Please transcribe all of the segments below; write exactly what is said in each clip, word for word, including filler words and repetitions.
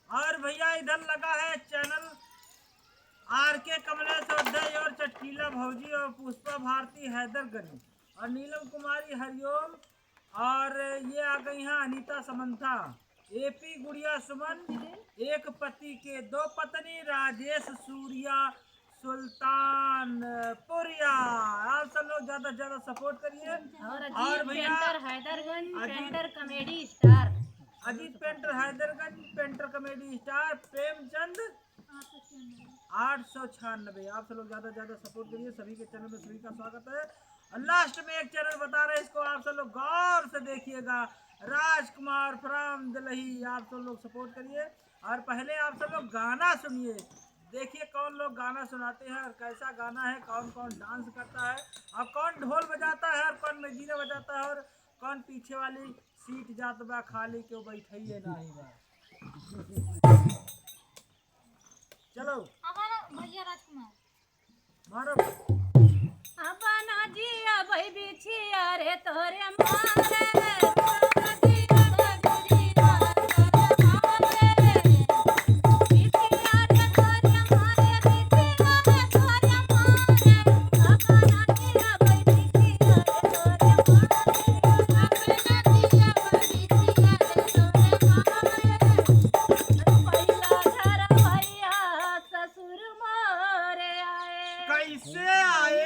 और भैया, इधर लगा है चैनल आर के कमलेश उपाध्याय और चटकीला भौजी और पुष्पा भारती हैदरगंज और नीलम कुमारी हरिओम, और ये आ गई हैं अनीता समंथा, एपी गुड़िया सुमन, एक पति के दो पत्नी, राजेश सूर्या सुल्तानपुरिया। आप सब लोग ज्यादा से ज्यादा सपोर्ट करिए। और अजीत और भैया, painter Haidarganj, Ajit painter comedy star. Ajit painter Haidarganj, painter comedy star, Premchand आठ सौ छियानबे। आप सब लोग ज्यादा से ज्यादा सपोर्ट करिए। सभी के चैनल में सभी का स्वागत है। और लास्ट में एक चैनल बता रहे हैं, इसको आप सब लोग गौर से देखिएगा, राजकुमार फ्रॉम दिल्ली। आप सब लोग सपोर्ट करिए और पहले आप सब लोग गाना सुनिए, देखिए कौन लोग गाना सुनाते हैं और कैसा गाना है, कौन कौन डांस करता है और कौन ढोल बजाता है और कौन मजीरा बजाता है और कौन पीछे वाली सीट जात बा खाली, क्यों बैठइए नाही बा। चलो। हमारा भैया राजकुमार। मारो। अपना जिया भाई बिछिया रे तोरे मारे। कैसे आए?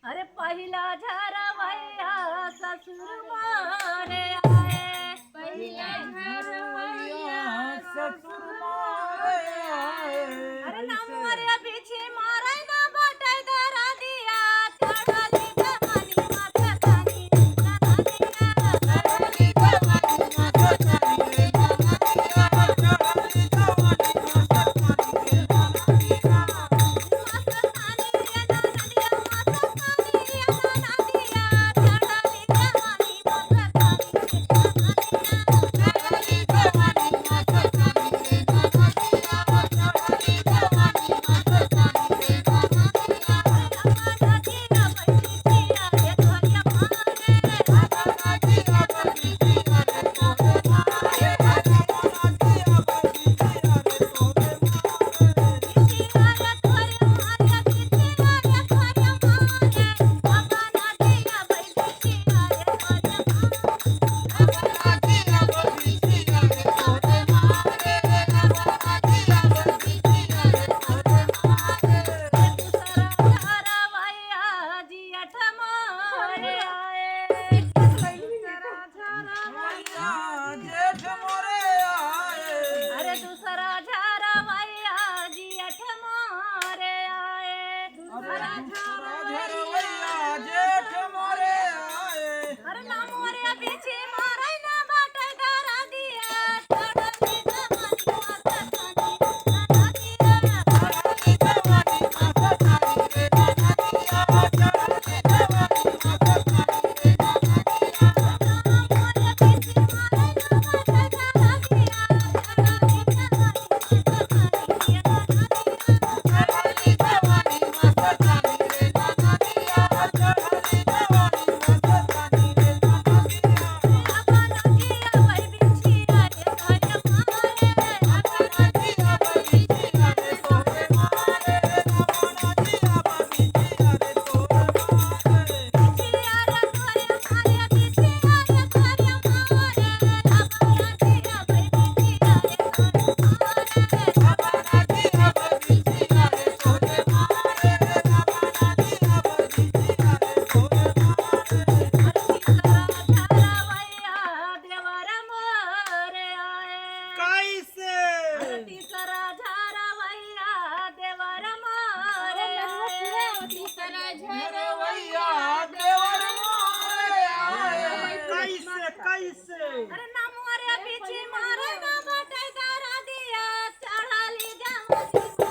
अरे पहिला झरवैया ससुर मोरे आए। पहिला झरवैया ससुर मोरे आए। अरे ना मोरे बिछी मारे ना बाटे दरदिया, चढ़ली जवानी मस्तानी। अरे दूसरा झरवैया जेठ मोरे आए। अरे दूसरा झरवैया जेठ मोरे आए। अरे ना मोरे पीछे मारे ना बाटे दरदिया, चढ़ली जवानी मस्तानी। कैसे? तीसरा झरवैया देवर मोरे आए। तीसरा झरवैया देवर मोरे आए। कैसे, कैसे? अरे ना मोरे पीछे मारे ना बाटे दरदिया, चढ़ली जवानी मस्तानी।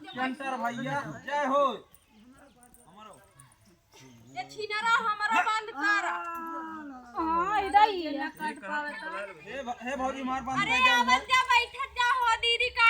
कैंटर भैया, जय हो। ये छिनरा हमारा बंद कर। हाँ, इधर ही है। हे भ-, हे भौजी, मार बंद अरे, कर दे। आवत जा, बैठत जा हो दीदी का।